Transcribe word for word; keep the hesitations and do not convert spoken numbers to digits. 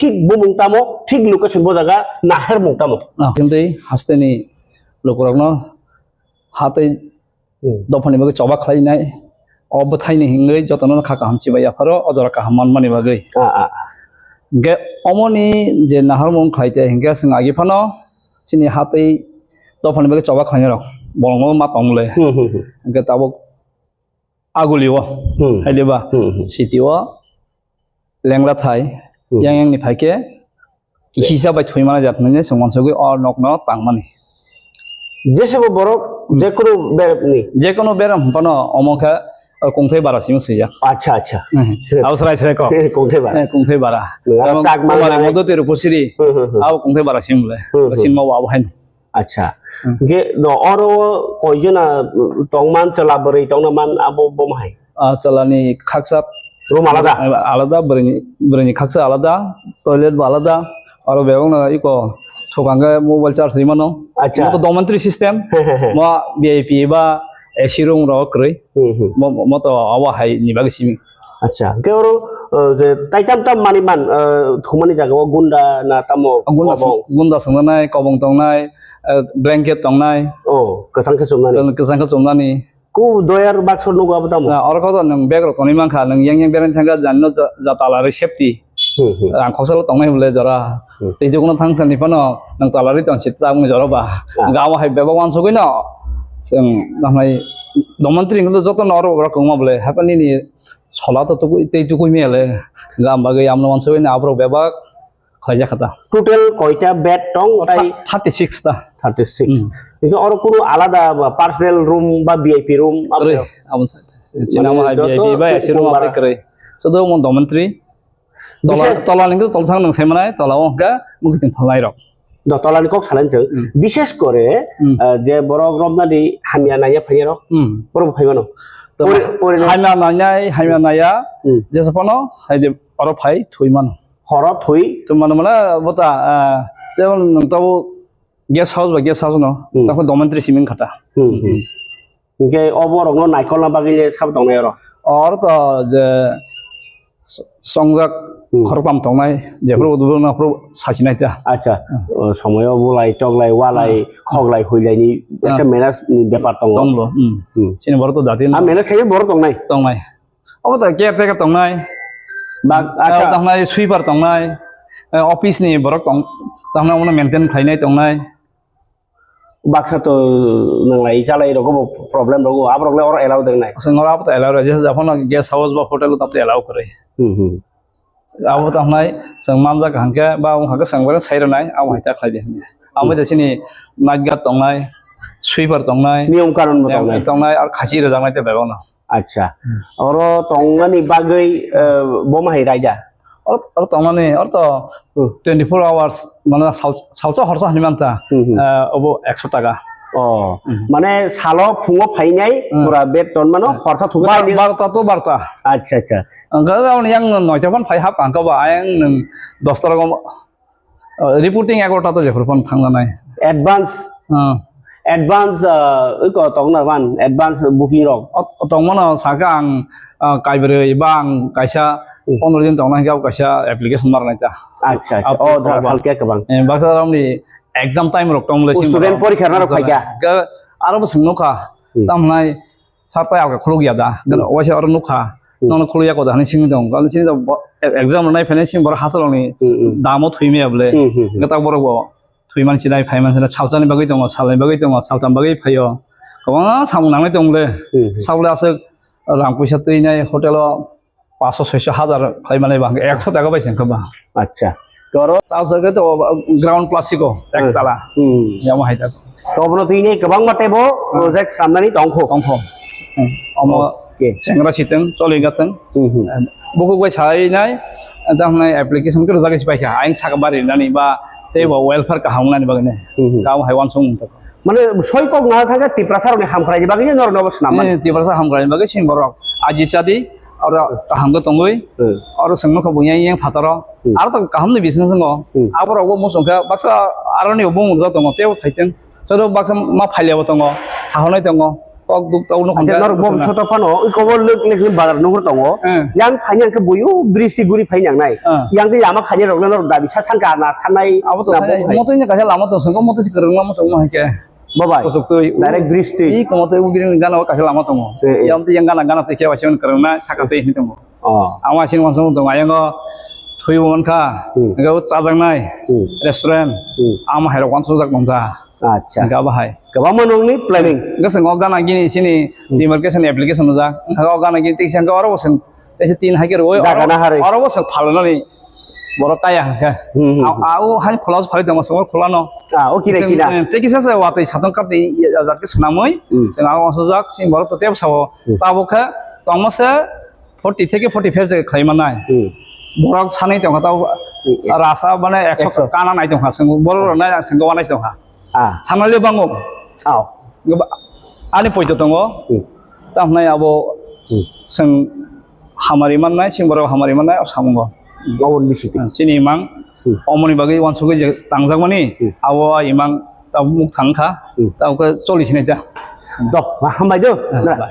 thik bumung tamo, thik location bo jaga naharmung tamo. Ah, hwnkhe hasteni lukurokno hatwi Hmm. dophani bagwi choba khlainai, o bwthaini hwnwi jotono kha kaham chibai yapharo, o jora kaham manmani bagwi. Ah, ah, ah. Hwnkhe omoni je naharmung khlai te hwnkhe chwng agi phano chini hatwi dophani bagwi choba khlainai rok bolongo ma tong le. Hmm, hmm, hmm. Hwnkhe tabuk Agulio, Hmm. hai diba? Hmm, hmm. City o lengra thai, Hmm. yang yang ni phaikhe kisa bai thwi mana jat nini chwng mansugwi o nokno tangmani. Jesebo borok Hmm. jekono beremni. Jekono berem phano omo khe kungthai bara simi swijak. Acha, acha. Hmm. Abo srai srai kok. Kungthai bara. Eh, kungthai bara. Nwng aro Tamo chak Kumari manai. Modo Tero Pusiri. Hmm, hmm, hmm. Abo kungthai bara simi le. Hmm, hmm. Sinma abo haino. Acha. Hmm. Hwnkhe no oro koijona tongman chwla bwrwi tongna man abo bo hai? Ah, chwlani khaksa Room alada? Alada, bwrwini, bwrwini khaksa alada, toilet bo alada, aro bebakno iko thukangkhe mobile charge rimano. Acha. Mo to dormitory system, He, he, he. Mo V I P ba A C room rok kwrwi. Hmm, hmm. Mo, mo to abo hai ni bagwi simi. Acha, hwnkhe oro, uh, je taitam tam mani man, uh, thumani jaga o gunda na tamo Gunda kobong? Song-, gunda songjaknai, kobong tongnai, uh, blanket tongnai. Oh, kwchang khe chumnani? Kwchang khe chumnani. Ku doyar bakso nugo abo tamo? Na, oro kotor nwng bag rok tonwi mankha, nwng yang yang berani thangkha, jani no ja-, jatala rwi safety. Hmm, hmm. Rang khoksa lo tongnai hwnle jora. Hmm. Tei jokono thang sani phano nwng tala rwi tong si chak wng jora ba. Ah. Hwnkhe abo hai bebak wansugwi no, chwng, tamo hai, dormitory hwnkhe joto no oro borok kwbangma bwle, haphano nini Sola to tukui, tei tukui mele. Gam bagwi amno wansugwi ni aborok bebak khlaijak kha ta. Total koita bed tong, tai? Thirty six ta. Thirty six. Hmm. Hingke oro kunu alada ba personal room ba V I P room abo? Kwrwi, abo sa. Chini amo hai joto V I P ba A C room abo kwrwi. Sodo mo dormitory. Tola, tola ningke tolthang nang sai manai, tola o hingke mukiting phalnai rok. Do tolani kok salai chwng. Hmm. Bishes kore, Hmm. ah, je borok romnani hamya naiya phaiya rok. Hmm. Borok phai mano. To pori-, pori- hamya nainai, hamya naiya, Hmm. jesa phano, hai de, oro phai, thui mano. Horo thui? Thui mano mane, bota, ah, jemon nwng tabo guest house ba guest house no, Hmm. tamo dormitory siming khata. Hmm, hmm. Hingke o borokno naikolna bagwi le sabo tongnai oro? Oro to je songjak Hmm. khoroktham tongnai, jephuru Hmm. udubulokno aphuru sachinai ta. Acha, Hmm. o, somoyo bulai, toklai, walai, Hmm. khoklai, huilaini ekta Hmm. manage ni bepar tongo. Tonglo, hmm. Hmm. Chini borok to dati Ah, no. Manage khaye borok tongnai? Tongnai. Obo to caretaker tongnai. Ba, Ah, acha. Tongnai, sweeper tongnai. Eh, office ni borok tong-, tongnai, omono maintain khlainai tongnai. Baksa to nanglai chalai rogo bo problem rogo, aborok le oro allow deng nai? Chwng oro abo to allow rw, jesa japhano guest house ba hotel o tabto allow kwrwi. Hmm, hmm. Abo to hnai chwng manjak hwnkhe ba wngkha khe chwng bai sai rwnai, abo hai ta khlai di hwnwi. Abo Hmm. de chini night guard tongnai, sweeper tongnai, Niyom kanon bo tongnai. Tongnai, ar khasi rwjaknai tei bebakno. Acha. Hmm. Oro tongnani bagwi, eh, bo ma hai raida? Oro, oro tongnani, oro to Hmm. twenty four hours, mane sal-, salsa horsa hwnwi manta, Hmm, hmm. Eh, obo ekso taka. Oh, Hmm. Mane salo phungo phainai, Hmm. pura beton mano Hmm. horsa thugo Bar-, thainai? Barta to barta. Acha, acha. Ang kha, ang yang noita phan phai hap, ang kha ba, ayang nwng dosta rogo Uh, reporting egarota to jephru phano thangna nai. Advance, Hmm. Advance, uh, iko tongna man, advance booking rok. O, o tongmano saka ang, uh, kaibrwi ba ang kaisa Hmm. pondro din tongna hingke kaisa application mar nai ta. Acha, acha. Abo Oh, tongba. Salke kwbang. Eh, baksa romni exam time rok tong le O, student porikha rok phaikha. Ga, aro bo swng nukha. Hmm. Tamhnai Sir, tai alka khuluk ya da? Hmm. Waisa oro nukha. Hmm. Nono khuluk ya koda hani singwi tong. Kalo sini to bo-, e-, exam rwnai phainai sini borok hachwlokni Hmm, hmm. Damo thwi maya bwle. Hmm, hmm, hmm. Hwnkhe tak borok bo thwi man sinai, phai man sinai, salsani bagwi tongo, salni bagwi tongo, saltam bagwi phaio. Kwbangma samung nangnai tong bwle. Hmm, hmm. Sabole aswk rang puisa twinai hotel o paanso soiso hazar khlai manai ba, ekso taka bai se wngkha ba. Acha. Toro? Tao se to ground plastic o, Hmm. Ektala. Hmm. Yamo hai ta. To bono tini kwbangma teibo Hmm. Project samnani tongkho. Tongkho. Hmm. Omo Okay. Chengra siteng, choli gateng. Hmm, hmm. Bukuk bai sai nai, tamo nai application khe rwjak isi paikha. Aing saka bari nani ba teibo Hmm. Welfare kaham nani bagwi nai. Hmm, hmm. Tamo hai wansong mung ta. Mane soi kok na thangkhe Tiprasa rokni hamkrai ni bagwi norok nobo swnam mani. Eh, Tiprasa hamkrai ni bagwi sini borok aji chadi, oro kaham khe tongwi, Hmm. Oro chwng nukha bo yang yang phataro. Hmm. Aro to kaham ni business wngo. Hmm. Aborok bo muchung khe baksa aro ni bo mungsa tongo, tei bo thaiteng. Tei baksa ma phailiya bo tongo, sahornai tongo. Kok duk tau nuk Acha hwnka norok bom tongna. Soto phano iko bo lwk lwk ni bazar nuhur tongo. Eh. Yang phani ang khe buyu bristi guri phai nang nai. Eh. Yang khe lama khaini rok norok dabi sa sangka na sanai Abo to na sai, bo hai. Moto ni kaisa lama tong sangko moto si kwrwng lama tong ma hai khe. Bo bai. Kuchuk twi. Direct bristi. I komo twi bini gana o kaisa lama tongo. Eh, eh. Yang twi yang gana gana twi khe waisa kwrwng na saka twi hin tongo. Oh. Ama sini wansong tongo ayango thwi won kha. Hmm. Hwnkhe o chajaknai Hmm. restaurant. Hmm. Ama hai rok wansong jak nong kha. Acha. Hwnkhe abo hai. Kwbangma nongni planning. Hwnkhe chwng o gana gini sini Hmm. demarcation application rijak. Hwnkhe o gana gini tei hwnkhe oro bo chwng teisa tin hai khe rwo. Jaga na harwi. Oro bo chwng phalnani borok kaya hwnkhe. Hmm, hmm, Au, hmm. au hai khwla phali tongo chwng o khwlano. Ah, o kina, Chwng, kina. eh, tei kisa se watwi satong kapni ya, ya, jak khe swnamwi. Hmm. Chwng abo wansuk jak sini borok to tebo sao. Hmm. Tabuk khe tongma se forty theke forty five je khlai manai. Hmm. Borok sanai tongkha tau Hmm. rasa mane ekso Ekso. kana nai tongkha, chwng borok rok nai ang chwng wanai tongkha. Ah. Sanai le bango. Ao. Goba-, ani poito tongo. Hmm. Tamhnai abo Hmm. chwng hamari mannai, chwng borok hamari mannai, o samungo. Abo ni bising twi. Chini imang, Hmm. omoni bagwi wansugwi je tangjakmani, Hmm. abo imang tabuk muk thang kha, Hmm. tabuk choli sinai ta. Do, hambai do. Hmm. Nara.